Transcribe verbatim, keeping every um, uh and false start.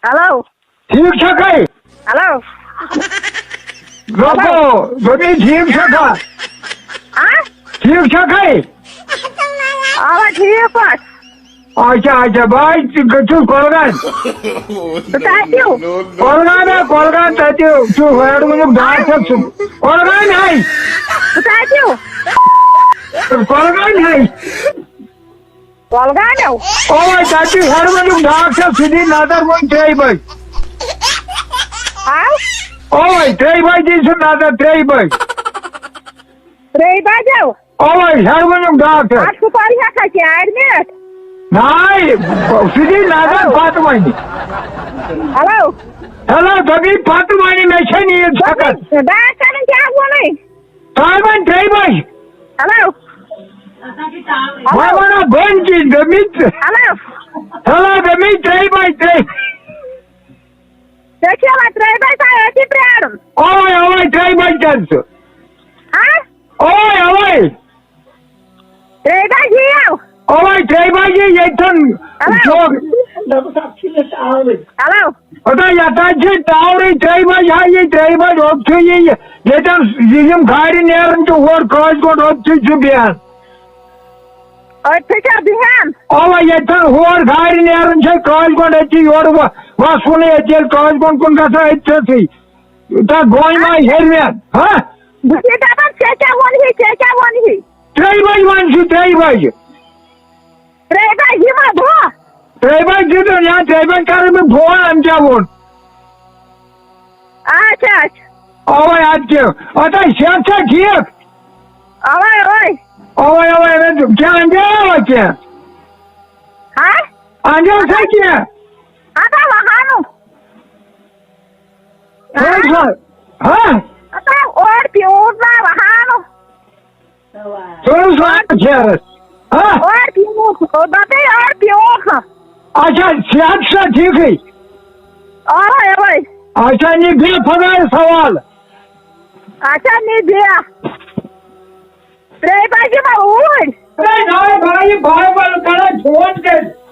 Hello. ٹھیٖک چھا کھے؟ ہیلو۔ رۄبو، دوٚپمَے ٹھیٖک چھا کھا؟ ہاں؟ ٹھیٖک چھا کھے؟ اوا، ٹھیٖک پٲٹھۍ۔ اچھا، اچھا، بہٕ حظ چھُس کۄلگامہِ۔ ژٕ کَتہِ چھُکھ؟ کۄلگامہِ ہا، کۄلگامہِ تَتہِ چھُ ہیڈوُنُک ڈاکٹر چھُ۔ کۄلگامہِ ہاے۔ ژٕ کَتہِ چھُکھ؟ کۄلگامہِ ہاے۔ کۄلگامہِ ہو؟ اوے، تَتہِ چھُ ہیڈوُنُک ڈاکٹر، سُہ دی نظر وۄنۍ ترٛیٚیہِ بجہِ۔ ہاو؟ اوے، ترٛیٚیہِ بجہِ دی سُہ نظر، ترٛیٚیہِ بجہِ۔ ترٛیٚیہِ بجہِ ہو؟ اوے، ہیڈوُنُک ڈاکٹر۔ اَتھ کوٗتاہ ہٮ۪کھا کینٛہہ ایڈمِٹ؟ ناے، سُہ دی نظر ہیلو۔ پتہٕ وۄنۍ۔ ہیلو۔ ہیلو، دَپی پتہٕ وۄنۍ، مےٚ چھےٚ نیٖد سخت۔ ڈاکٹرن کیٛاہ ووٚنُے؟ تۄہہِ وۄنۍ ترٛیٚیہِ بجہِ۔ ہیلو۔ وۄنۍ وَنو بٔنۍ کِنۍ، دوٚپمٕتۍ۔ ہیلو۔ ہیلو، دوٚپمٕتۍ ترٛیٚیہِ بجہِ، ترٛیٚیہِ۔ ژےٚ چھےٚ وۄنۍ ترٛیٚیہِ بجہِ تام أتی پرٛارُن؟ اوے، اوے، ترٛیٚیہِ بجہِ کَر ژٕ؟ ہا؟ اوے، اوے۔ ترٛیٚیہِ بجہِ یِیو۔ اوے، ترٛیٚیہِ بجہِ ییٚتھٮ۪ن ہیلو۔ چوک۔ ہیلو۔ ہتا یتھ حظ چھِ ٹاورٕے ترٛیٚیہِ بجہِ، ہا، یہِ ترٛیٚیہِ بجہِ اوٚت چھُ یہِ، ییٚتٮ۪ن یہِ یِم گاڑِ نیران چھِ ہورٕ کٲلۍ گۄڈٕ اوٚت چھُ چھُ بیٚہان۔ أتھۍ چھا بیٚہان؟ اوا، ییٚتٮ۪ن ہور گاڑِ نیران چھِ کٲلۍ گۄڈٕ أتھی یورٕ و-، وَسوُنٕے أتھی ییٚلہِ کٲلۍ گۄڈٕ کُن گژھان أتھۍ سۭتۍ۔ تَتھ گوٚنۍ ما ہیٚرمٮ۪ن، ہا؟ بہٕ چھِ دَپان، ژےٚ کیٛاہ ووٚنہی، ژےٚ کیٛاہ ووٚنہی؟ ترٛیٚیہِ بجہِ وۄنۍ چھُ، ترٛیٚیہِ بجہِ۔ ترٛیٚیہِ بجہِ یِما بہٕ؟ ترٛیٚیہِ بجہِ دِتُن یا ترٛیٚیہِ بجہِ کرٕ بہٕ فون، أمۍ کیٛاہ ووٚن؟ اچھا، اچھا۔ اوے، اَدٕ کیٛاہ؟ اَدٕ حظ، صحت چھا ٹھیٖک؟ اوے، اوے۔ اوے، اوے، مےٚ دوٚپ، کیٛاہ اَنجام آوا کیٛاہ؟ ہا؟ اَنجام چھا کیٛاہ؟ اَدٕ وَہانو۔ ژٕ وَن سا، ہا؟ اَدٕ اورٕ پیوٗنٛت نا وَہانو۔ ژٕ وَن سا خیرَس۔ ہا؟ اورٕ پیوٗنٛت، دَپے اورٕ پیوٗنٛت۔ اچھا، صحت چھا ٹھیٖکٕے؟ اوے، اوے۔ اچھا، نہِ بیٚہہ خۄدایَس حوالہٕ۔ اچھا، نہِ بیٚہہ۔ ترٛیٚیہِ بجہِ یِمو اوٗرۍ۔ ہے، نہ، بھائی، بھائی، بھائی، کران فون تیٚلہِ۔